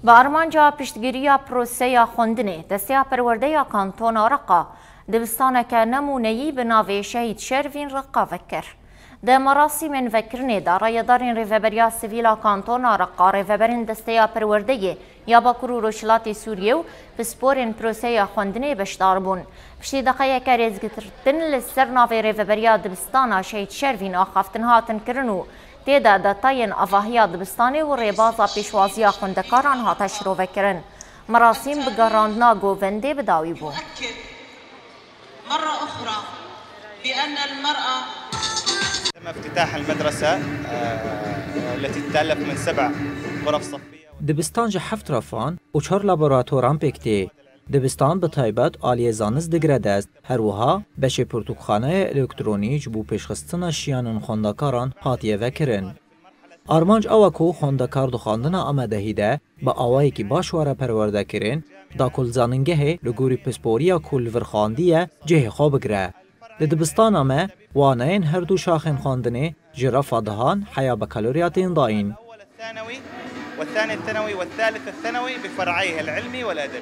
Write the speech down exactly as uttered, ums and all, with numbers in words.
Bi armanca piştgiriya proseya xwendinê, Desteya Perwerde ya Kantona Reqa dibistaneke nemûneyî bi navê Şehîd Şervîn Reqa vekir. Di merasîmên vekirinê de rayedarên Rêveberiya Sivîl a Kantona Reqa, rêveberên Desteya Perwerdeyê ya Bakur û Rojhilatê Sûriyê û pisporên proseya xwendinê beşdar bûn. Piştî deqeyeke rêzgirtin li ser navê Rêveberiya Dibistana Şehîd Şervîn axaftin hatin kirin û tê de detayên avahiya dibistanê û rêbaza pêşwaziya xwendekaran hate şirovekirin. Merasîm bi gerandina govendê bi dawî bû. مرة أخرى بأن المرأة تم افتتاح المدرسة، آه، التي تتألف من سبع غرف صفية. Dibistan ji heft refan û çar laboratoran pêk tê. Dibistan bi taybet aliyê zanist digire dest. Her wiha beşê pirtûkxaneya elektronî ji bo pêşxistina şiyanên xwendekaran hatiye vekirin. Armanc ew e ku xwendekar di xwendina amadehî de bi awayekî baş were perwerdekirin, da ku li zanîngehê li gorî pisporiya ku li vir xwendiye cihê xwe bigire. Di dibistana me waneyên her du şaxên xwendinê ji refa dihan heya bakaloriya tên dayîn. الأول الثانوي والثاني الثانوي والثالث الثانوي بفرعيه العلمي والأدبي.